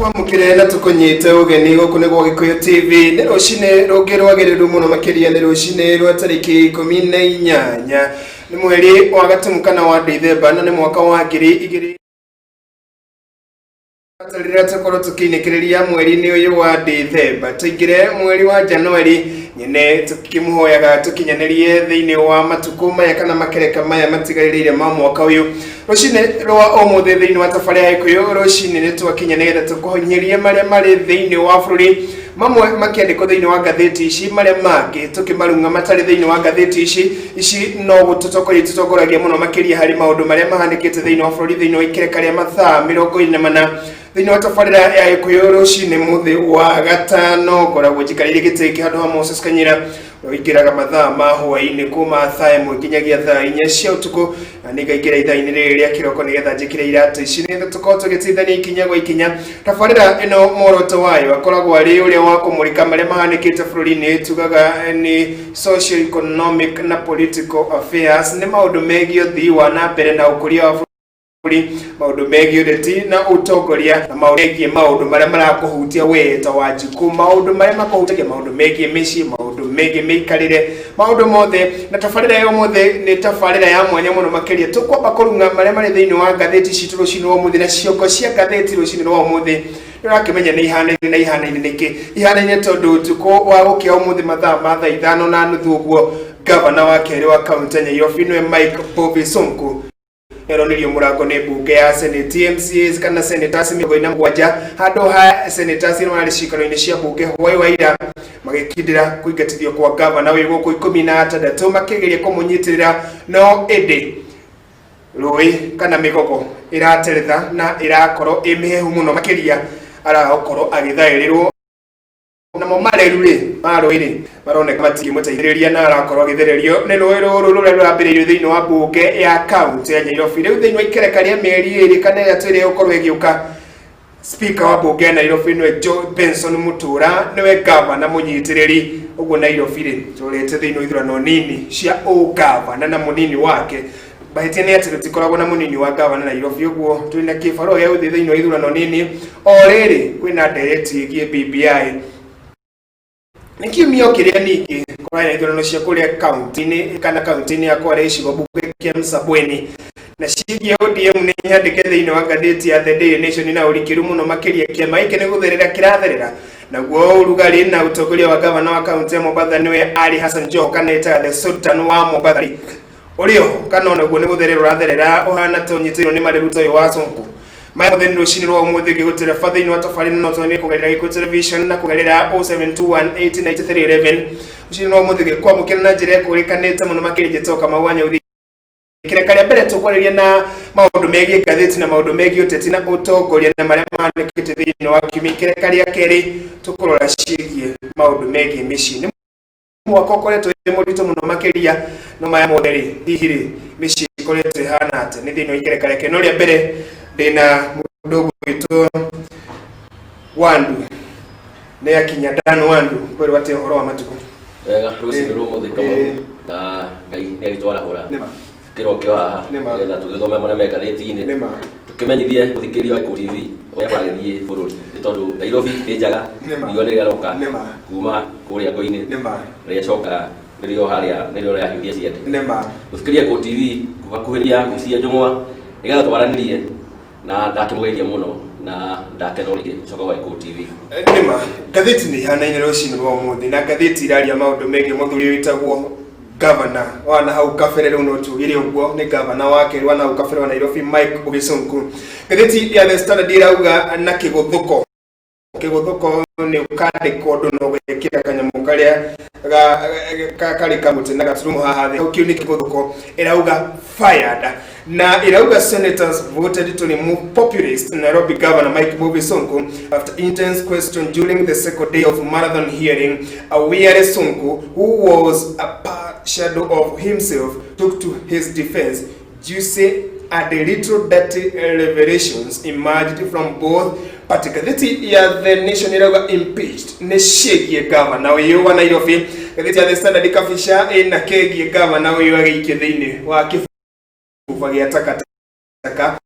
Tũkwamũkĩre na tũkũnyite ũgeni gũkũ nĩ gwa Gĩkũyũ TV. Nĩ rũcinĩ rũngĩ rwagĩrĩru mũno makĩria, nĩ rũcinĩ rwa tarĩki 18, nĩ mweri wa Gatumu kana wa Dithemba, na nĩ mwaka wa 2000. Rĩrĩa tũkorwo tũkĩinĩkĩrĩria mweri-inĩ ũyũ wa Dithemba, tũingĩre mweri wa Januari nyene, tũkĩmũhoyaga tũkinyanĩrie thĩinĩ wa matukũ maya kana makereka maya matigarĩrĩire ma mwaka ũyũ. Rũcinĩ rwa ũmũthĩ thĩinĩ wa tabarĩra ya Gĩkũyũ rũcinĩ nĩ twakinya nĩgetha tũkũhinyĩrie marĩa marĩ thĩinĩ wa bũrũri, mamwe makĩandĩkwo thĩinĩ wa ngathĩti ici, marĩa mangĩ tũkĩmarung'a matarĩ thĩinĩ wa ngathĩti ici. Ici no gũtũtongoria tũtongoragia mũno makĩria harĩ maũndũ marĩa mahanĩkĩte thĩinĩ wa bũrũri thĩinĩ wa ikereka rĩa mathaa 24. Thĩinĩ wa tabarĩra ya Gĩkũyũ rũcinĩ mũthĩ wa gatano, ngoragwo njikarĩire gĩtĩ gĩkĩ handũ ha Moses Kanyira, ũingĩraga mathaa ma hwaĩ-inĩ kuma thaa 1 nginyagia thaa 4 cia ũtukũ, na nĩngaingĩra ithaa-inĩ rĩrĩ rĩa kĩroko nĩgetha njĩkĩre iratũ ici nĩgetha tũkorwo tũgĩteithania ikinya gwa ikinya. Tabarĩra ĩno muoroto wayo akoragwo arĩ ũrĩa wa kũmũrĩka marĩa mahanĩkĩte bũrũri-inĩ, tugaga nĩ socio economic na political affairs, nĩ maũndũ megiĩ ũthii wa na mbere na ũkũria wa bũrũri, maũndũ megiĩ ũteti na ũtongoria, na maũndũ megiĩ maũndũ marĩa marakũhutia we ta Wanjikũ, maũndũ marĩa makũhutagia, maũndũ megiĩ mĩciĩ, maũndũ megiĩ mĩikarĩre, maũndũ mothe. Na tabarĩra ya ũmũthĩ nĩ tabarĩra ya mwanya mũno makĩria. Tũkwamba kũrung'a marĩa marĩ thĩinĩ wa ngathĩti citũ rũcinĩ rwa ũmũthĩ, na ciongo cia ngathĩti rũcinĩ rwa ũmũthĩ nĩũrakĩmenya nĩ ihanaine. Na ihanaine nĩkĩ? Ihanaine tondũ ũtukũ wa gũkĩa ũmũthĩ mathaa ma thaa 5:30 ũguo, gavana wa kerĩ wa kaunti ya Nairobi nĩwe Mike Mbuvi Sonko nĩaronirio mũrango nĩ mbunge ya Senate, MCAs kana senators 47 handũ ha senators arĩa marĩ ciikaro-inĩ cia mbunge hwaĩ wa ira magĩkindĩra kũingatithio kwa gavana ũyũ gũkũ 16 makĩgeria kũmũnyitĩrĩra, no ĩndĩ rũĩ kana mĩgogo ĩrateretha na ĩrakorwo ĩ mĩhehu mũno makĩria, arakorwo agĩthaĩrĩrwo. Namo mareru rĩ ma rũĩ rĩ maroneka matingĩmũteithĩrĩria, na arakorwo agĩthererio nĩ rũĩ rũrũ rũrĩa rũrambĩrĩirio thĩinĩ wa mbunge ya kaunti ya Nairobi. Rĩu thĩinĩ wa ikereka rĩa mĩeri 2 kana 3 ĩrĩa ĩgũkorwo ĩgĩũka, speaker wa mbunge ya Nairobi nĩwe Joe Benson Mutura, nĩwe gavana mũnyitĩrĩri. Ũguo Nairobi rĩ tũrete thĩinĩ wa ithurano nini cia ũgavana na mũnini wake. Mahĩtia nĩ atĩ tũtikoragwo na mũnini wa gavana Nairobi, ũguo twĩna kĩbarũa gĩa gũthiĩ thĩinĩ wa ithurano nini. O rĩrĩ kwĩna ndereti ĩgiĩ BBI. Nĩ kiumia o kĩrĩa ningĩ kũrarĩ na ithurano cia kũrĩa kaunti-inĩ kana kaunti-inĩ ya Kwale, gĩcigo mbunge kĩa Msambweni, na ciĩgiĩ ODM nĩ nyandĩke thĩinĩ wa ngathĩti ya The Daily Nation na ũrikĩru mũno makĩria. Kĩama gĩkĩ nĩ gũtherera kĩratherera naguo ũrugarĩ na ũtongoria wa gavana wa kaunti ya Mombatha nĩwe Ali Hassan Joho, kana ĩtaga the Sultan wa Mombatha, ũrĩ oho kana onaguo nĩ gũtherera ũratherera ũhana ta ũnyitĩirwo nĩ mareru ta ũyũ wa Sonko. Maya mothe nĩ rũcinĩ rwa ũmũthĩ ngĩgũtereba thĩinĩ wa tabarĩra no tũnanie kũgerera Gĩkũyũ Television na kũgerera 0721890311. Rũcinĩ rwa ũmũthĩ ngĩkwamũkĩra na njĩra ĩkũrĩkanĩte mũno makĩria, njĩtagwo Kamau wa Nyauthi. Kĩreka rĩa mbere tũkwarĩria na maũndũ megiĩ ngathĩti na maũndũ megiĩ ũteti na ũtongoria na marĩa mahanĩkĩte thĩinĩ wa kiumia. Kĩreka rĩa kerĩ tũkũrora ciĩgiĩ maũndũ megiĩ mĩciĩ. Nĩ mwaka ũkoretwo wĩ mũritũ mũno makĩria, no maya mothe rĩ, hihi rĩ, mĩciĩ ĩkoretwo ĩhana atĩa? Nĩ thĩinĩ wa ikereka rĩake. No rĩa mbere ndĩna mũndũ ũgwĩtwo Wandu, nĩ akinya. Dan Wandu, kwĩrwo atĩa ũhoro wa matukũ? Wega, rũcinĩ rwa ũmũthĩ Kamau, na Ngai nĩ agĩtwarahũra kĩrokĩo haha nĩgetha tũgĩthome marĩa me ngathĩti-inĩ, tũkĩmenyithie mũthikĩrĩria wa Gĩkũyũ TV ũrĩa kũragĩthiĩ bũrũri, nĩ tondũ Nairobi nĩ njega, riũa nĩ rĩaroka kuma kũrĩa ngo-inĩ, rĩacoka nĩrĩo harĩa nĩrĩo rĩrahiũhia ciande. Mũthikĩrĩria Gĩkũyũ TV hakuhĩrĩria Gucia Njũng'wa nĩgetha twaranĩrie, na ndakĩmũgeithia mũno na ndakena rĩngĩ gũcoka gwa Gĩkũyũ TV. Nĩma ngathĩti nĩ ihanaine rũcinĩ rwa ũmũthĩ, na ngathĩti iraria maũndũ megiĩ mũthuri wĩtagwo gavana wa na hau kabere, rĩu no tugire ũguo nĩ gavana wa kerĩ wa na hau kabere wa Nairobi, Mike Mbuvi Sonko. Ngathĩti ya The Standard ĩrauga na kĩgũthũko. Kĩgũthũko nĩ ũkandĩka ũndũ na ũgekĩra kanyamũ karĩa karĩ kamũtĩ na gaturumo haha thĩ, kĩu nĩ kĩgũthũko. Ĩrauga fired, na ĩrauga senators voted to remove populist Nairobi Governor Mike Mbuvi Sonko after intense question during the second day of marathon hearing. A weary Sonko, who was a part shadow of himself, took to his defense. Juicy and little dirty revelations emerged from both party. Ngathĩti ya The Nation ĩrauga impeached nĩ ciĩgiĩ gavana ũyũ wa Nairobi. Ngathĩti ya The Standard kabica ĩna kegiĩ gavana ũyũ agĩikio thĩinĩ wa kĩbuba gĩa takataka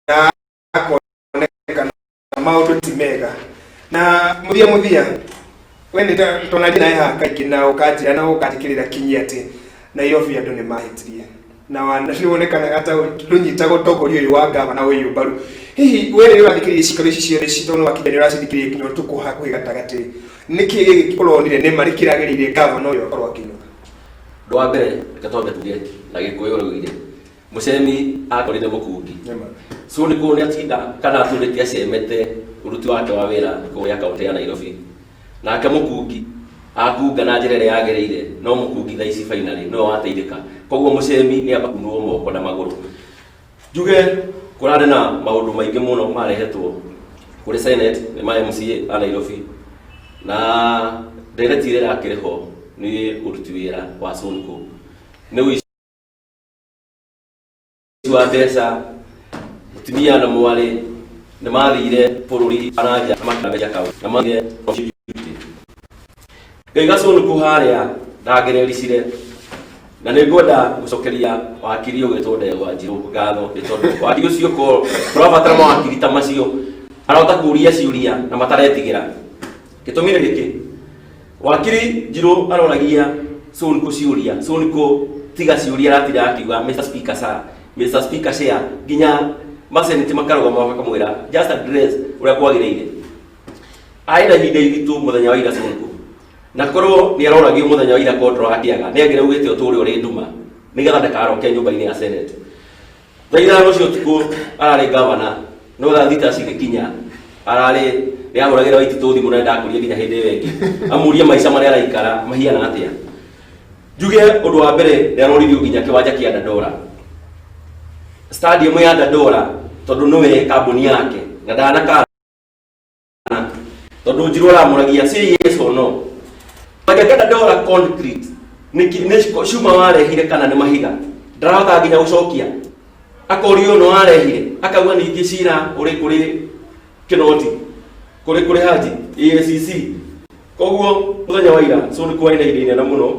na akonekana. Maũndũ ti mega na muthia muthia we nĩ twanarĩ nawe haha kaingĩ na ũkanjĩra na ũkanjĩkĩrĩra kinyi atĩ Nairobi andũ nĩ mahĩtirie na nĩ wonekanaga ta ndũnyitaga ũtongoria ũyũ wa gavana ũyũ mbaru. Hihi we rĩrĩa ũrathikĩrĩria cikaro ici ciothe tondũ wakinya nĩ ũracithikĩrĩria nginya ũtukũ hakuhĩ gatagatĩ, nĩkĩ gĩkĩ ũronire nĩma nĩ kĩragĩrĩire gavana ũyũ akorwo akĩinũka? Ũndũ wa mbere, reke twambe tuge na Gĩkũyũ rũire mũcemi akorire mũkungi. So nĩ kũũ nĩ atinda kana atũrĩte acemete ũruti wake wa wĩra kũrĩa kaũntĩ ya Nairobi, nake mũkungi akunga na njĩra ĩrĩa yagĩrĩire, no mũkungi thaa ici finally nĩwe wateithĩka. Koguo mũcemi nĩ amba kunwo moko na magũrũ. Njuge kũrarĩ na maũndũ maingĩ mũno marehetwo kũrĩ Senate nĩ ma MCA a Nairobi, na ndereti ĩrĩa ĩrakĩrĩ ho nĩ ũruti wĩra wa Sonko, nĩ ũici wa mbeca. Mũtumia na mwarĩ nĩ mathire bũrũri wa na nja na makĩmbeca kau na mathire ngaiga Sonko harĩa ndangĩrericire. Na nĩ ngwenda gũcokeria wakiri ũgwĩtwo Ndegwa Njirũ ngatho, nĩ tondũ wakiri ũcio ko tũrabatara mawakiri ta macio arahota kũria ciũria na mataretigĩra. Gĩtũmi nĩ gĩkĩ, wakiri Njirũ aroragia Sonko ciũria. Sonko tiga ciũria aratinda akiuga "Mr Speaker sir, Mr Speaker chair", nginya maseneti makarũgama makamwĩra just address ũrĩa kwagĩrĩire. Arĩ na ihinda iritũ mũthenya wa ira Sonko, na korwo nĩ aroragio mũthenya wa ira kondro akĩaga nĩ angĩraugĩte ũtũũre ũrĩ nduma nĩgetha ndakaroke nyũmba-inĩ ya Senate. Thaa 5 cia ũtukũ ararĩ gavana, no thaa 6 cigĩkinya ararĩ nĩ ahũragĩra Waititũ thimũ na ndakũria nginya hĩndĩ ĩyo ĩngĩ amũrie maica marĩa araikara mahiana atĩa. Njuge ũndũ wa mbere, nĩ aroririo nginya kĩwanja kĩa Dandora, stadium ya Dandora, tondũ nĩwe kambuni yake na ndanakana, tondũ Njirũ aramũragia say yes or no. Kĩwanja kĩa Dandora concrete nĩ cuma warehire kana nĩ mahiga? Ndarahota nginya gũcokia. Akorio no warehire, akauga ningĩ cira ũrĩ kũrĩ Kinoti, kũrĩ Haji ACC. Koguo mũthenya wa ira so nĩ kwarĩ na ihinda inene mũno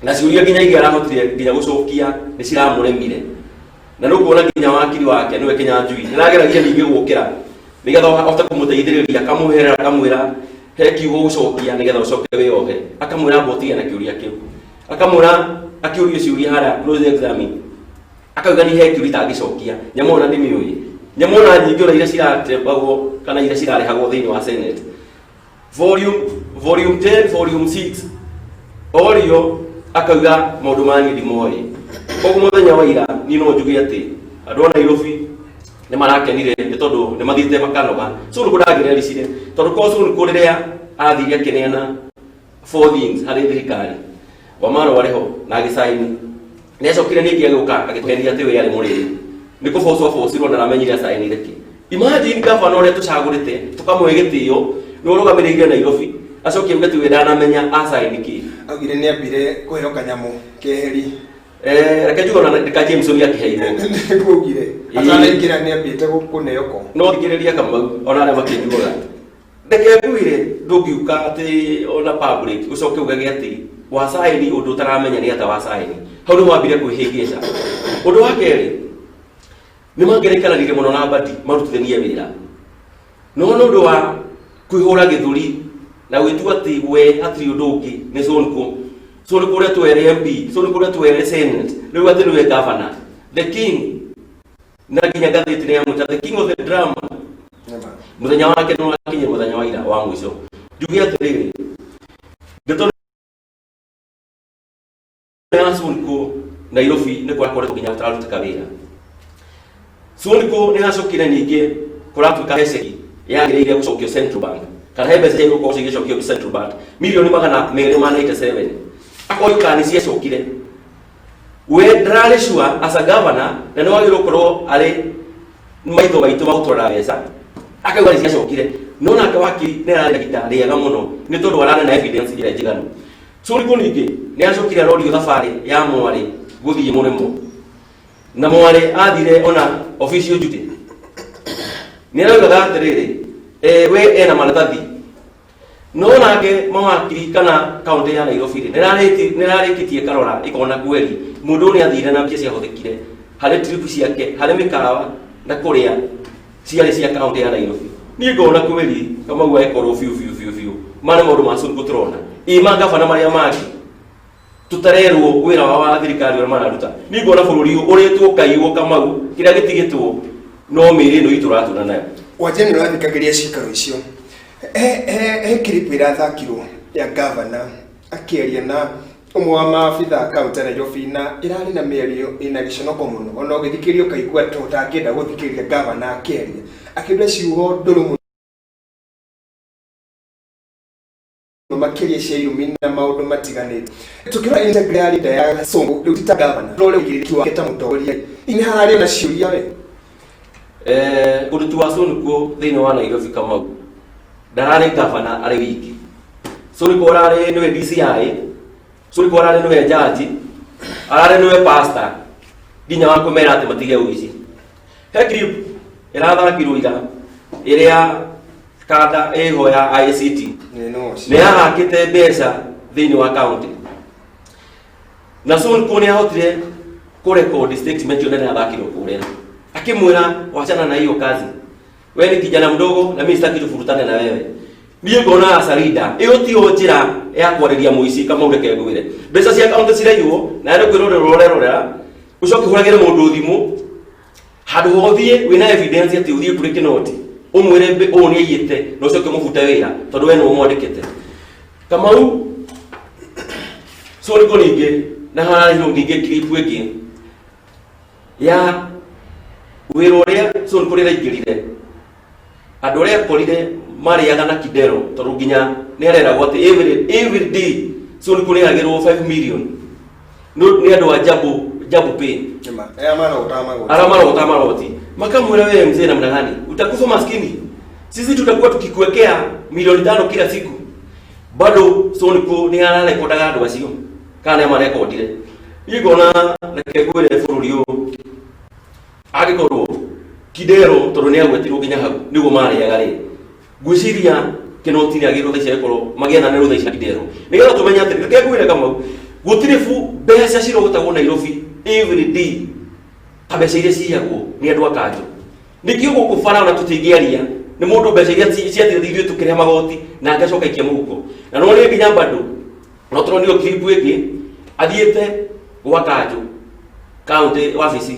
na ciũria nginya iria arahotire nginya gũcokia nĩ ciramũremire, na nĩ ũkuona nginya wakiri wake nĩwe Kinyanjui nĩrageragia ningĩ gũkĩra nĩgetha ahote kũmũteithĩrĩria, akamũherera, akamwĩra he kiugo gũcokia nĩgetha ũcoke wĩyohe, akamwĩra amba ũtige na kĩũria kĩu, akamwĩra akĩũrio ciũria harĩa close examine, akauga ni he kĩũria itangĩcokia, nyamũ ona ndimĩũĩ, nyamũ ona nyingĩ ona iria ciratembagwo kana iria cirarehagwo thĩinĩ wa Senate, volume 10, volume 6, orio akauga maũndũ ma niĩ ndimoĩ. Koguo mũthenya wa ira niĩ no njuge atĩ andũ a Nairobi nĩ marakenire nĩ tondũ nĩ mathiĩte makanoga. Sonko ndangĩrericire, tondũ ko Sonko rĩrĩa athire akĩneana four things harĩ thirikari, Wamarũ arĩ ho na agĩcaini. Nĩ acokire ningĩ agĩũka agĩtũhenia atĩ we arĩ mũrĩu, nĩ kũbocwo abocirwo na aramenyire acainire kĩ. Imagine gavana ũrĩa tũcagũrĩte tũkamũhe gĩtĩo nĩ ũrũgamĩrĩire Nairobi, acoke auge atĩ we ndanamenya acaini kĩ. Augire nĩ ambire kũheo kanyamũ keheri. Reke njuge ona nĩ ka Jameson akĩheirwo. Nĩguo augire. Atanaingĩra nĩ ambĩte kũneo ko. No thikĩrĩria Kamau, ona arĩa makĩnjugaga, reke ngwĩre, ndũngiuka atĩ ona public ũcoke ugage atĩ wacaini ũndũ ũtaramenya nĩ ata wacaini. Hau nĩho wambire kwĩhĩngĩca. Ũndũ wa kerĩ, nĩ mangĩraikaranirie mũno na Mbadi marutithanie wĩra, no nĩ ũndũ wa kwĩhũra gĩthũri na gwĩtua atĩ we hatirĩ ũndũ ũngĩ nĩ Sonko. Sonko ũrĩa twerĩ MP, Sonko ũrĩa twerĩ Senate, rĩu atĩ nĩwe governor, the king, na nginya ngathĩti nĩ yamwĩta the king of the drama. Mũthenya wake nĩ wakinyire, mũthenya wa ira wa mũico. Njuge atĩrĩrĩ, ndeto ya Sonko Nairobi nĩ kũrakoretwo nginya gũtararutĩka wĩra. Sonko nĩ hacokire ningĩ kũratuĩka he ceki yagĩrĩire gũcokio Central Bank, kana he mbeca ciagĩrĩirwo gũkorwo cigĩcokio Central Bank milioni 297, akorio kana nĩ ciacokire. We ndararĩ sure as a governor, na nĩ wagĩrĩirwo gũkorwo arĩ maitho maitũ ma gũtũrora mbeca, akauga nĩ ciacokire. No nake wakiri nĩ ararĩ na ihinda rĩega mũno nĩ tondũ ararĩ na evidence ĩrĩa njiganu. Sonko ningĩ nĩ acokire arorio thabarĩ ya mwarĩ gũthiĩ mũrĩmo, na mwarĩ athire ona official duty. Nĩ araugaga atĩrĩrĩ, we ena maratathi, no nake mawakiri kana kaunti ya Nairobi rĩ nĩ ĩrarĩkĩtie karora ĩkona kweri mũndũ ũyũ nĩ athire na mbia ciahũthĩkire harĩ trip ciake, harĩ mĩkawa na kũrĩa ciarĩ cia kaunti ya Nairobi. Niĩ ngona kweli Kamau agĩkorwo biũ biũ biũ biũ ma nĩ maũndũ ma Sonko tũrona ĩ mangabana marĩa mangĩ tutarerwo wĩra wao wa thirikari ũrĩa mararuta. Niĩ ngona bũrũri ũyũ ũrĩtwo kaiywo Kamau, kĩrĩa gĩtigĩtwo no mĩĩrĩ ĩno itũ ũratũra nayo. Wanja nĩ ũrathikagĩria cikaro icio, he clip ĩrathakirwo ya gavana akĩaria na ũmwe wa maabitha a kaunti ya Nairobi, na ĩrarĩ na mĩario ĩna gĩconoko mũno, ona ũgĩthikĩrĩria ũkaigua ta ũtangĩenda gũthikĩrĩria gavana akĩaria, akĩruta ciugo ndũrũ mũno makĩria cia irumi na maũndũ matiganĩte. Tũkĩrora integrity ya leader ya Sonko rĩu ti ta gavana, tũrore ũigĩrĩrĩki wake ta mũtongoria, nĩ hararĩ na ciũria we. Ũruti wa Sonko thĩinĩ wa Nairobi Kamau ndararĩ gavana arĩ wiki. Sonko ararĩ nĩwe DCI, Sonko ararĩ nĩwe jaji, ararĩ nĩwe pastor nginya wa kũmera atĩ matige ũici. He clip ĩrathakirwo ira ĩrĩa kanda ĩho ya ICT nĩ yahakĩte mbeca thĩinĩ wa county, na Sonko nĩ ahotire kũrecord statement ĩyo nene yathakirwo kũrĩa, akĩmwĩra, "Wachana na hiyo kazi, wewe ni kijana mdogo na mimi sitaki tufurutane na wewe." Niĩ ngona as a leader ĩyo tiyo njĩra ya kwarĩria mũici. Kamau, reke ngwĩre, mbeca cia kaunti ciraiywo na nĩ kwĩrorera ũrerorera, ũcoke ũhũragĩre mũndũ thimũ handũ ha ũthiĩ wĩna evidence atĩ ũthiĩ kũrĩ Kinoti ũmwĩre ũũ nĩ aiyĩte na ũcoke ũmũbute wĩra tondũ we nĩwe ũmwandĩkĩte. Kamau, Sonko ningĩ na hararĩirwo ningĩ clip ĩngĩ ya wĩra ũrĩa Sonko rĩraingĩrire, andũ arĩa akorire marĩaga na Kidero, tondũ nginya nĩ areragwo atĩ every day Sonko nĩ agĩrwo 5 million nĩ andũ a Jabu Pay. Nĩma aya marota magoti. Ara marota maroti, makamwĩra, "Wewe mzee, namna gani utakufa maskini? Sisi tutakuwa tukikuwekea milioni 5 kila siku." Bado Sonko nĩ ararekondaga andũ acio kana nĩ amarekondire. Niĩ ngona, reke ngwĩre, bũrũri ũyũ angĩkorwo Kidero, tondũ nĩ agwetirwo nginya hau nĩguo marĩaga rĩ, ngwĩciria Kinoti nĩ agĩrĩirwo thaa ici agĩkorwo magĩethana rĩu thaa ici na Kidero, nĩgetha tũmenye atĩ, reke ngwĩre Kamau, gũtirĩ bu mbeca cirogotagwo Nairobi every day ta mbeca iria ciyagwo nĩ andũ a kanjũ. Nĩkĩo gũkũ bara ona tũtingĩaria nĩ mũndũ mbeca iria ciathire ithuĩ tũkĩrĩha magoti na ngacoka ikia mũhuko, na no rĩ nginya bado no tũronio clip ĩngĩ athiĩte gwa kanjũ kaunti wabici,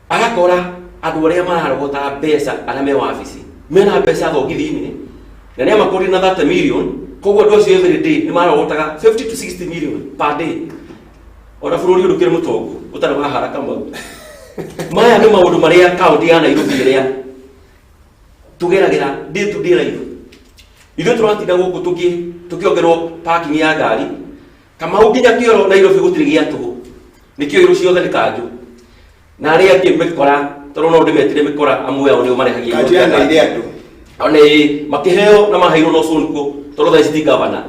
agakora andũ arĩa mararogota mbeca arĩa me wabici mena mbeca thongithinĩ na nĩ amakũrire na 30 million. Koguo andũ acio every day nĩ marogotaga 50 to 60 million per day. Ona bũrũri ũyũ ndũkĩrĩ mũtongu ũtarĩ wahara. Kamau, maya nĩ maũndũ marĩa kaunti ya Nairobi ĩrĩa tũgeragĩra day to day life. Ithuĩ tũratinda gũkũ tũkĩongerwo parking ya ngari. Kamau, nginya kĩoro Nairobi gũtirĩ gĩa tũhũ, nĩkĩo irũ ciothe nĩ kanjũ na arĩa angĩ mĩkora, tondũ no ndĩmetire mĩkora, amwe ao nĩo marehagia Kanjũ yanaire andũ. One makĩheo na maheirwo no Sonko, tondũ thaa ici ti gavana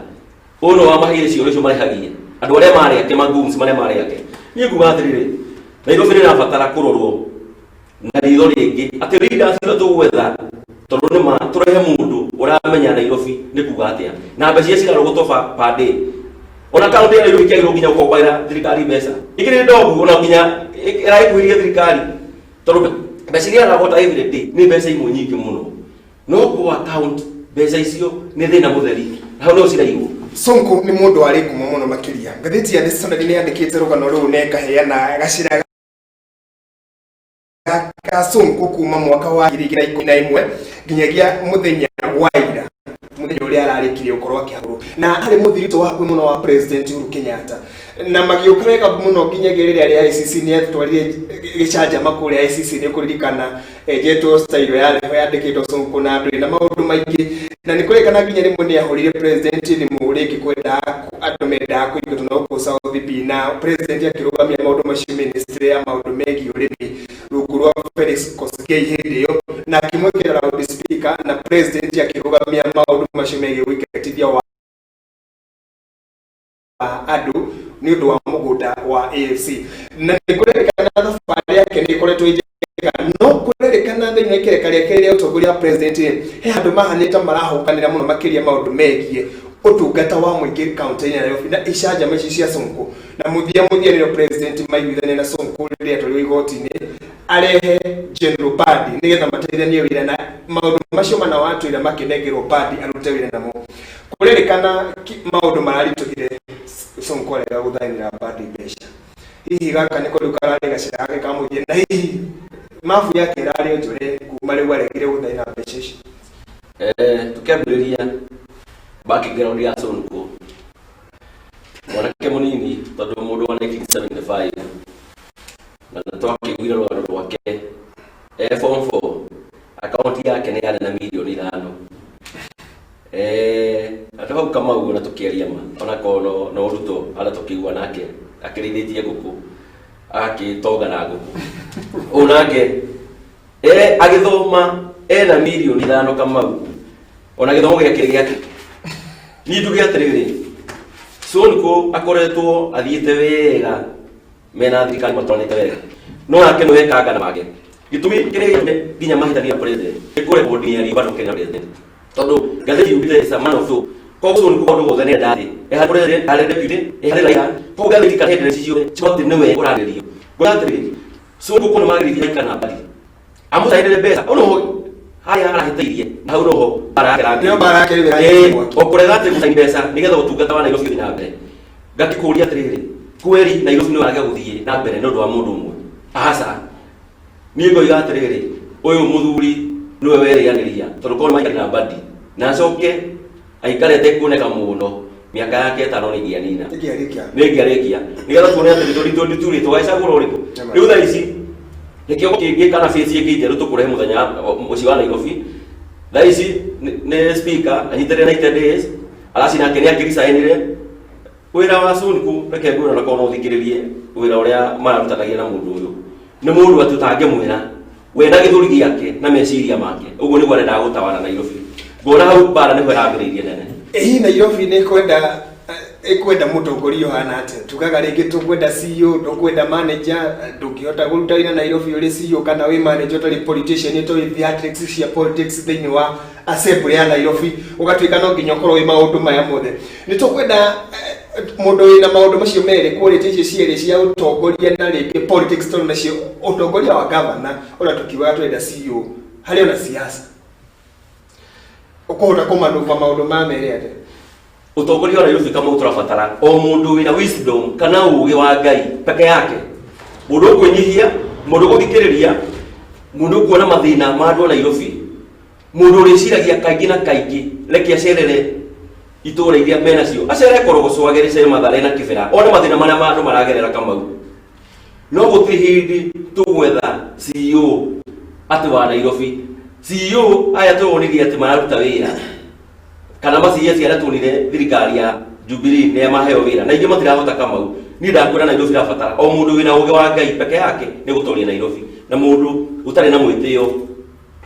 ũyũ no wamaheire cioro icio marehagia andũ arĩa marĩ ake magoons marĩa marĩ ake. Niĩ nguga atĩrĩrĩ, Nairobi nĩ ĩrabatara kũrorwo na ritho rĩngĩ atĩ leaders ĩrĩa tũgwetha, tondũ nĩ ma tũrehe mũndũ ũramenya Nairobi nĩ kuga atĩa na mbeca iria cirarogotwo per day. Ona kaunti ya Nairobi kĩagĩrĩirwo nginya gũkombaĩra thirikari mbeca ikĩrĩ ndogu, ona nginya ĩraikuhĩrĩria thirikari, tondũ mbeca iria aragota every day nĩ mbeca imwe nyingĩ mũno, no kũ account mbeca icio nĩ thĩna mũtheri, na hau nĩho ciraigwo. Sonko nĩ mũndũ warĩ ngumo mũno makĩria. Ngathĩti ya The Standard nĩ yandĩkĩte rũgano rũu na ĩkaheana gacĩra ga Sonko kuma mwaka wa 2011 nginyagia mũthenya wa ira, mũthenya ũrĩa ararĩkirie gũkorwo akĩhagũrwo, na arĩ mũthiritũ wa hakuhĩ mũno wa President Uhuru Kenyatta, na magĩũka wega mũno nginyagia rĩrĩa rĩa ICC nĩ atwarire gĩcanjama kũrĩa ICC. Nĩ ũkũririkana enjetwo style yarĩ ho yandĩkĩtwo Sonko na andũ na maũndũ maingĩ, na nĩ kũrĩkana nginya rĩmwe nĩ ahũrire president thimũ rĩngĩ kwenda andũ mendaga kũingatwo na gũkũ South B, na president akĩrũgamia maũndũ macio ministry ya maũndũ megiĩ ũrĩmi rungu rwa Felix Koskei hĩndĩ ĩyo, na akĩmwĩkĩra loud speaker, na president akĩrũgamia maũndũ macio megiĩ ũingatithia wa andũ nĩ ũndũ wa mũgũnda wa AFC. Na nĩ kũrerĩkana thabarĩ yake nĩ ĩkoretwo ĩ njega, no kũrerĩkana thĩinĩ wa ikereka rĩake rĩa ũtongoria wa president rĩ, he handũ mahanĩte marahũkanĩra mũno makĩria maũndũ megiĩ ũtungata wa mũingĩ kaunti-inĩ ya Nairobi na icanjama ici cia Sonko. Na mũthia mũthia nĩrĩo president maiguithania na Sonko rĩrĩa atwarirwo igoti-inĩ. Arehe General Badi nigetha mateithanie wĩra na maũndũ macio mana watwĩra makĩnengerwo Badi arute wĩra namo. Kũrerĩkana maũndũ mararitũhire Sonko arega gũthainĩra Badi mbeca. Hihi gaka nĩko rĩu kararĩ gacĩra gake ka mũthia, na hihi mabu yake ĩrarĩ o njũre kuma rĩu aregire gũthaina mbeca icio? Tũkĩambĩrĩria background ya Sonko, mwanake mũnini, tondũ mũndũ wa 1975 na nĩ twakĩiguire rũgano rwake e form 4, akaunti yake nĩ yarĩ na mirioni 5. Andũ hau Kamau, ona tũkĩaria ma, onakorwo no Ruto arĩa tũkĩigua nake akĩrĩithĩtie ngũkũ, agakĩtonga na ngũkũ, ũũ nake agĩthoma ena mirioni 5, Kamau, ona gĩthomo gĩake gĩake. Niĩ njuge atĩrĩrĩ, Sonko akoretwo athiĩte wega mena thirikari, matwaranĩte wega, no nake nĩwe kanga na make. Gĩtũmi kĩrĩa gĩothe nginya mahĩtania president nĩ kũrekwo mĩario bado Kenya president, tondũ ngathĩti yugĩte is a man of soul. Koguo Sonko kaũndũ gothe nĩ endathĩ e harĩ president, harĩ deputy, e harĩ Raila. Koguo ngathĩti kana headlines ciothe ciuga atĩ nĩwe ũrarĩrio. Ngona atĩrĩrĩ, Sonko nĩ magĩrĩire aikara na Mbadi amũcainĩre mbeca ono harĩa arahĩtĩirie, na hau noho mbara yake. Nĩyo mbara yake rĩu ĩrathiĩ mwaki. O kũrega atĩ gũcaini mbeca nĩgetha ũtungata wa Nairobi ũthiĩ na mbere. Ngakĩkũria atĩrĩrĩ, kweri Nairobi no yage gũthiĩ na mbere nĩ ũndũ wa mũndũ ũmwe? Aca, niĩ ngoiga atĩrĩrĩ, ũyũ mũthuri nĩwe werĩanĩria, tondũ korwo nĩmaikare na Mbadi na acoke aikare atekuoneka mũno, mĩaka yake 5 nĩ ingĩanina. Ĩngĩarĩkia. Nĩ ĩngĩarĩkia, nĩgetha tuone atĩ 2022 rĩ, tũgagĩcagũra ũrĩkũ. Nĩma. Rĩu thaa ici nĩkĩo kĩngĩ kana face ĩngĩ njerũ tũkũrehe mũthenya mũciĩ wa Nairobi. Thaa ici nĩ speaker anyitĩrĩre 90 days, araci nake nĩ akĩricainire wĩra wa Sonko. Reke ngwĩre, ona korwo no ũthikĩrĩrie wĩra ũrĩa mararutanagia na mũndũ ũyũ, nĩ mũndũ atĩ ũtangĩmwĩra we na gĩthũri gĩake na meciria make ũguo nĩguo arendaga gũtawara Nairobi. Ngona hau mbara nĩho ĩrambĩrĩirie nene. Hihi Nairobi nĩ ĩkwenda mũtongoria ũhana atĩa? Tugaga rĩngĩ tũkwenda CEO, ndũkwenda manager. Ndũngĩhota kũruta wĩra Nairobi ũrĩ CEO kana wĩ manager ũtarĩ politician, ũtoĩ theatrics cia politics thĩinĩ wa assembly ya Nairobi. Ũgatuĩka no nginya ũkorwo wĩ maũndũ maya mothe. Nĩ tũkwenda mũndũ wĩna maũndũ macio merĩ, quality icio cierĩ cia ũtongoria na rĩngĩ politics, tondũ nacio ũtongoria wa governor ũrĩa tũkiugaga twenda CEO harĩ ona siasa ũkũhota kũmanuva maũndũ ma merĩ atĩa? Ũtongoria wa Nairobi, kama tũrabatara o mũndũ wĩna wisdom kana ũgĩ wa Ngai peke yake, mũndũ ũkwĩnyihia, mũndũ ũgũthikĩrĩria, mũndũ ũkuona mathĩna ma andũ a Nairobi, mũndũ ũrĩciragia kaingĩ na kaingĩ reke acerere itũũra iria menacio, acere Korogoco, agere Mathare na Kĩbera, one mathĩna marĩa ma andũ maragerera, Kamau. No gũtirĩ hĩndĩ tũgwetha CEO atĩ wa Nairobi. CEO aya tũronirie atĩ mararuta wĩra kana ma CS arĩa tuonire thirikari ya Jubilee nĩ maheo wĩra na ingĩ matirahota, Kamau. Niĩ ndakwĩra Nairobi irabatara o mũndũ wĩna ũgĩ wa Ngai peke yake nĩ gũtoria Nairobi, na mũndũ ũtarĩ na mwĩtĩo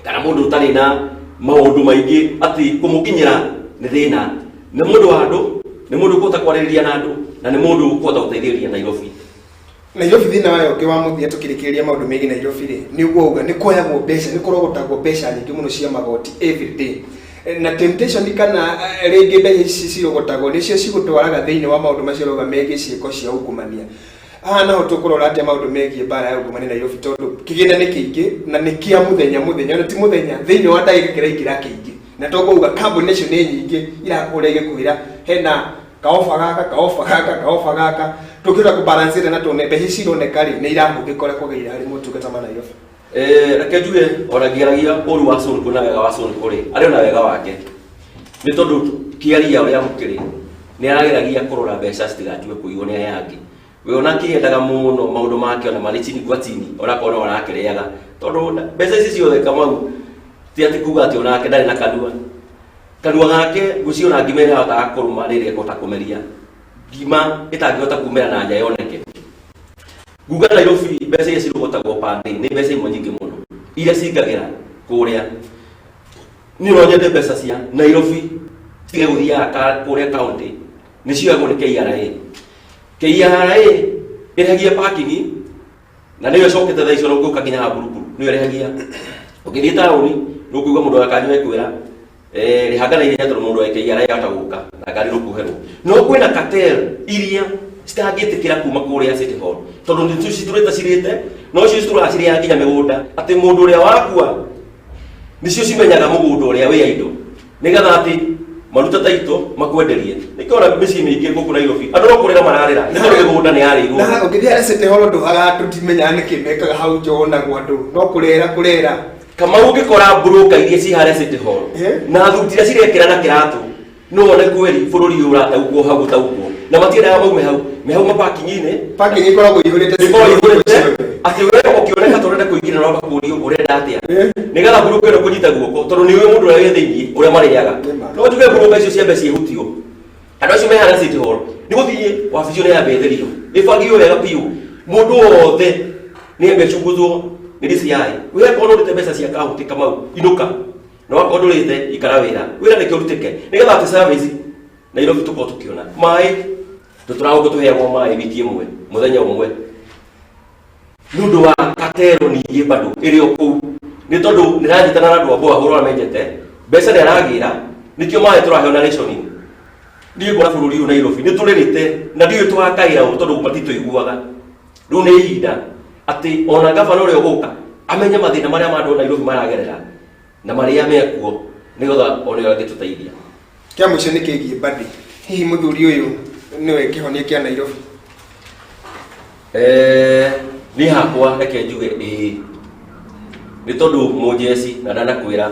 kana mũndũ ũtarĩ na maũndũ maingĩ atĩ kũmũkinyĩra nĩ thĩna. Nĩ mũndũ wa andũ, nĩ mũndũ ũkũhota kwarĩrĩria na andũ, na nĩ mũndũ ũkũhota gũteithĩrĩria Nairobi. Nairobi, thĩna wayo ũngĩ wa mũthia tũkĩrĩkĩrĩria maũndũ megiĩ Nairobi rĩ, nĩ ũguo uga nĩ kuoyagwo mbeca, nĩ kũrogotagwo mbeca nyingĩ mũno cia magoti every day, na temptation kana rĩngĩ mbeca ici cirogotagwo nĩcio cigũtwaraga thĩinĩ wa maũndũ macio ũrauga megiĩ ciĩko cia ungumania. Haha naho tũkũrora atĩa maũndũ megiĩ mbara ya ungumania Nairobi, tondũ kĩgĩna nĩ kĩingĩ na nĩ kĩa mũthenya mũthenya, ona ti mũthenya, thĩinĩ wa ndagĩka kĩraingĩra kĩingĩ, na toguo uga kambuni nacio nĩ nyingĩ irakũra igĩkwĩra hena kaoba gaka, kaoba gaka, kaoba gaka. Tũngĩhota kũbalance atĩa na tuone mbeca ici ironeka rĩ nĩ irahũthĩka ũrĩa kwagĩrĩire harĩ motungata ma Nairobi? Reke njuge, ona ngĩaragia ũru wa Sonko na wega wa Sonko rĩ, arĩ ona wega wake, nĩ tondũ kĩaria ũrĩa gũkĩrĩ nĩ arageragia kũrora mbeca citigatue kũiywo nĩ aya angĩ. We ona akĩendaga mũno maũndũ make ona marĩ chini kwa chini, onakorwo no arakĩrĩaga, tondũ mbeca ici ciothe, Kamau, ti atĩ kuga atĩ onake ndarĩ na kanua. Kanua gake ngũcio na ngima ĩrĩa ahotaga kũrũma rĩrĩa ĩkũhota kũmeria ngima ĩtangĩhota kumĩra na nja yoneke. Nguga Nairobi mbeca iria cirogotagwo per day nĩ mbeca imwe nyingĩ mũno iria cingagĩra kũrĩa. Niĩ no nyende mbeca cia Nairobi citige gũthiaga kũrĩa county, nĩ cioyagwo nĩ KRA. KRA ĩrĩhagia parking na nĩyo ĩcokete thaa icio ũgĩũka nginya haha Buruburu nĩyo ĩrĩhagia. Ũngĩthiĩ taũni nĩ ũkũigua mũndũ wa kanyu ekwĩra rĩhanga na ihenya, tondũ mũndũ wa KRA ahota gũka na ngari rũkuoherwo. No kwĩna cartel iria Citangĩtĩkĩra kuma kũrĩa City Hall tondũ nĩ citũrĩte cirĩte, no cio citũraga cirĩaga nginya mĩgũnda, atĩ mũndũ ũrĩa wakua nĩcio cimenyaga mũgũnda ũrĩa wĩ indo, nĩgetha atĩ maruta taito makwenderie. Nĩkĩo ona mĩciĩ mĩingĩ gũkũ Nairobi andũ no kũrĩra mararĩra, nĩ tondũ mĩgũnda nĩ yarĩirwo. Na ũngĩthiĩ harĩa City Hall ndũhaga andũ, ndimenyaga nĩkĩ mekaga hau nja, wonagwo andũ no kũrera kũrera. Kamau, ũngĩkora broker iria ci harĩa City Hall na thuti iria cirekĩra na kĩratũ, no wone kweri bũrũri ũyũ ũrataukwo hau gũtaukwo, na matiendaga maume hau, me hau maparking-inĩ. Parking ĩkoragwo ĩihũrĩte. Ĩkoragwo ĩihũrĩte atĩ we ũkĩoneka ta ũrenda kũingĩra na ũgakũrio ũrenda atĩa, nĩgetha broker ĩno kũnyita guoko, tondũ nĩ ũĩ mũndũ ũrĩa wĩ thĩiniĩ ũrĩa marĩaga. No njuge broker icio ciambe ciĩhutio, andũ acio me harĩa City Hall, nĩ gũthiĩ wabici ĩyo yambe ĩtherio, ĩbangio wega biũ, mũndũ wothe nĩ ambe achunguzwo nĩ DCI. We akorwo ũrĩte mbeca cia kaunti, Kamau, inũka, na wakorwo ndũrĩte, ikara wĩra, wĩra nĩkĩo ũrutĩke, nĩgetha atĩ service Nairobi tũkorwo tũkĩona maĩ. Tũtũraga gũkũ tũheagwo maĩ wiki ĩmwe, mũthenya ũmwe, nĩ ũndũ wa katero. Ningĩ bado ĩrĩ o kũu, nĩ tondũ nĩ ranyitana na andũ a boa ũrĩa menjete mbeca, nĩ aragĩra, nĩkĩo maĩ tũraheo na rationing. Niĩ ngona bũrũri ũyũ Nairobi nĩ tũrĩrĩte na ndiũĩ tũgakaĩra ũ, tondũ matitũiguaga. Rĩu nĩ ihinda atĩ ona gavana ũrĩa ũgũka amenye mathĩna marĩa ma andũ a Nairobi maragerera na marĩa mekuo, nĩgetha one ũrĩa angĩtũteithia. Kĩa mũico nĩ kĩgiĩ Mbadi. Hihi mũthuri ũyũ nĩwe kĩhonia kĩa Nairobi? Niĩ hakwa reke njuge ĩĩ, nĩ tondũ mũnjeci na ndanakwĩra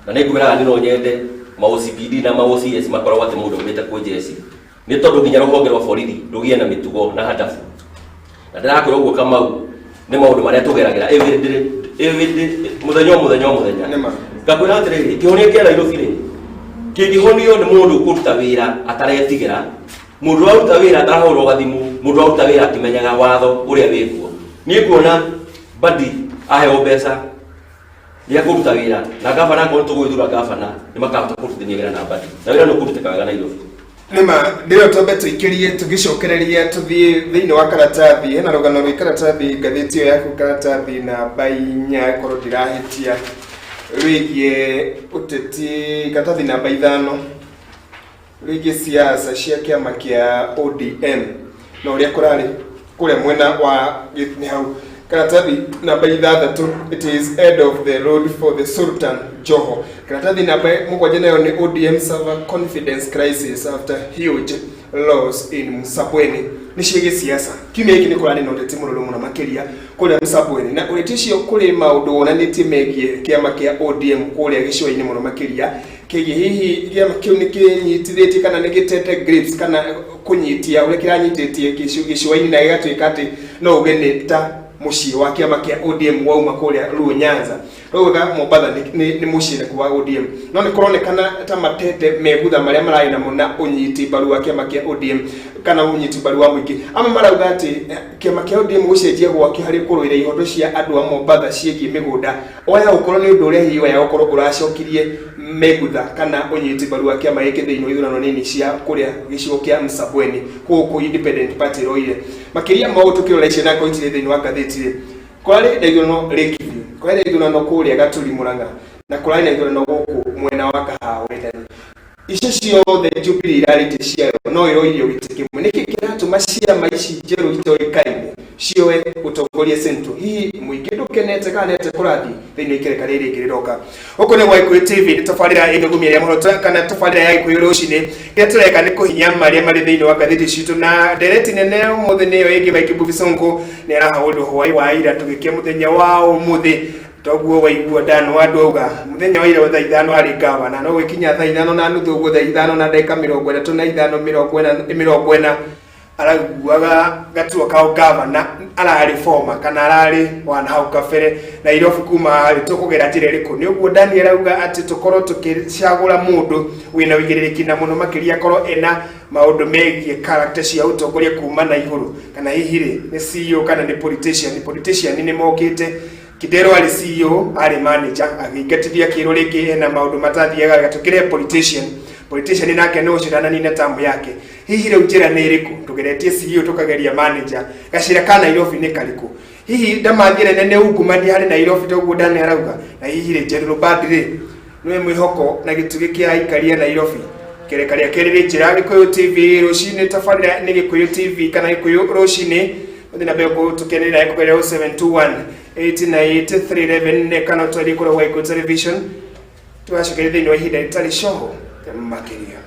na nĩ ngwĩraga niĩ no nyende ma OCPD na ma OCS makoragwo atĩ mũndũ aumĩte kwĩ njeci, nĩ tondũ nginya rũhonge rwa borithi rũgĩe na mĩtugo na hadabu. Na ndĩrakwĩra ũguo, Kamau, nĩ maũndũ marĩa tũgeragĩra every day, every day, mũthenya o mũthenya o mũthenya. Nĩma. Ngakwĩra atĩrĩrĩ, kĩhonia kĩa Nairobi rĩ, kĩngĩhonio nĩ mũndũ ũkũruta wĩra ataretigĩra, mũndũ ũraruta wĩra atarahũrwo gathimũ, mũndũ ũraruta wĩra akĩmenyaga watho ũrĩa wĩkuo. Niĩ nguona Mbadi aheo mbeca nĩ akũruta wĩra, na gavana, akorwo tũgũgĩthura gavana, nĩ makahota kũrutithania wĩra na Mbadi, na wĩra nĩ ũkũrutĩka wega Nairobi. Nĩma ndĩrĩa twambe tũikĩrie, tũgĩcokereria tũthiĩ thĩinĩ wa karatathi. Hena rũgano rwĩ karatathi, ngathĩti ĩyo yaku, karatathi namba 4, korwo ndirahĩtia, rwĩgiĩ ũteti, karatathi namba 5, rwĩgiĩ siasa cia kĩama kĩa ODM na ũrĩa kũrarĩ kũrĩa mwena wa nĩ hau karatathi namba 6, "It is end of the road for the Sultan Joho." Karatathi namba 7 nayo nĩ "ODM suffer confidence crisis after huge loss in Msabweni." Nĩ ciĩgiĩ siasa. Kiumia gĩkĩ nĩ kũrarĩ na ũteti mũrũrũ mũno makĩria kũrĩa Msabweni, na ũteti ũcio kũrĩ maũndũ wonanĩtie megiĩ kĩama kĩa ODM kũrĩa gĩcũa-inĩ mũno makĩria, kĩgiĩ hihi kĩama kĩu nĩ kĩnyitithĩtie kana nĩ gĩtete grapes kana kũnyitia ũrĩa kĩranyitĩtie gĩcũa-inĩ, na gĩgatuĩka atĩ no uge nĩ ta mũciĩ wa kĩama kĩa ODM wauma kũrĩa Luo Nyanza. Raugaga Mombatha nĩ mũciĩ nakuo wa ODM, no nĩ kũronekana ta matete megutha marĩa mararĩ namo na ũnyiti mbaru wa kĩama kĩa ODM kana ũnyiti mbaru wa mũingĩ. Amwe marauga atĩ kĩama kĩa ODM gũcenjia gwake harĩ kũrũĩra ihoto cia andũ a Mombatha ciĩgiĩ mĩgũnda waya gũkorwo nĩ ũndũ ũrĩa hihi waya gũkorwo ũracokirie megutha kana ũnyiti mbaru wa kĩama gĩkĩ thĩinĩ wa ithurano nini cia kũrĩa gĩcigo kĩa Msambweni gũkũ Independent Party ĩroire. Makĩria ma ũũ, tũkĩrora icio na akorwo itirĩ thĩinĩ wa ngathĩti rĩ, kũrarĩ na ithurano Lake View, kũrarĩ na ithurano kũrĩa Gaturi Murang'a, na kũrarĩ na ithurano gũkũ mwena wa Kahawa Wendani. Icio ciothe Jubilee irarĩte ciayo no ĩroirio gĩtĩ kĩmwe. Nĩkĩ kĩratũma ciama ici njerũ itoĩkaine cioe ũtongoria Central? Hihi mũingĩ ndũkenete kana nĩ atĩa kũrathiĩ thĩinĩ wa ikereka rĩrĩ rĩngĩ rĩroka? Gũkũ nĩ gwa Gĩkũyũ TV, nĩ tabarĩra ĩthũgũmia ya mũhoro kana tabarĩra ya Gĩkũyũ rũcinĩ. Kĩrĩa tũreka nĩ kũhinya marĩa marĩ thĩinĩ wa ngathĩti citũ, na ndereti nene ũmũthĩ nĩyo ĩngĩ. Mike Mbuvi Sonko nĩ arahũrwo hwaĩ wa ira tũgĩkia mũthenya wa ũmũthĩ. Toguo waigua Dan wa andũ auga mũthenya wa ira wa thaa 5 arĩ gavana, no gũgĩkinya thaa 5:30 ũguo, thaa 5 na ndagĩka 35, 40, 40, araiguaga gatua kao gavana ararĩ former kana ararĩ wa hau kabere Nairobi kuma rĩ, tũkũgera njĩra ĩrĩkũ? Nĩ ũguo Daniel auga atĩ tũkorwo tũkĩcagũra mũndũ wĩna ũigĩrĩrĩki na mũno makĩria akorwo ena maũndũ megiĩ character cia ũtongoria kuma na igũrũ, kana hihi rĩ nĩ CEO kana nĩ politician. Politician nĩ mokĩte. Kidero arĩ CEO, arĩ manager, agĩingatithia kĩrwo rĩngĩ ena maũndũ matathiaga wega. Tũkĩrehe politician, politician nake no ũcio ndananina tamu yake. Hihi rĩu njĩra nĩ ĩrĩkũ? Tũgeretie CEO, tũkageria manager, gacĩra ka Nairobi nĩ karĩkũ? Hihi ndamathire nene ungumania harĩ Nairobi toguo Dani arauga? Na hihi rĩ, General Badi rĩ, nĩwe mwĩhoko na gĩtugĩ kĩa aikari a Nairobi? Ikereka rĩa kerĩ rĩ njĩra Gĩkũyũ TV rũcinĩ, tabarĩra nĩ Gĩkũyũ TV kana Gĩkũyũ rũcinĩ. Ũthiĩ na mbere tũkenera kũgerera 0721 898 311 kana ũtwarie kũrĩa gwa Gĩkũyũ Television. Tũgacokeria thĩinĩ wa ihinda rĩtarĩ coho makĩria.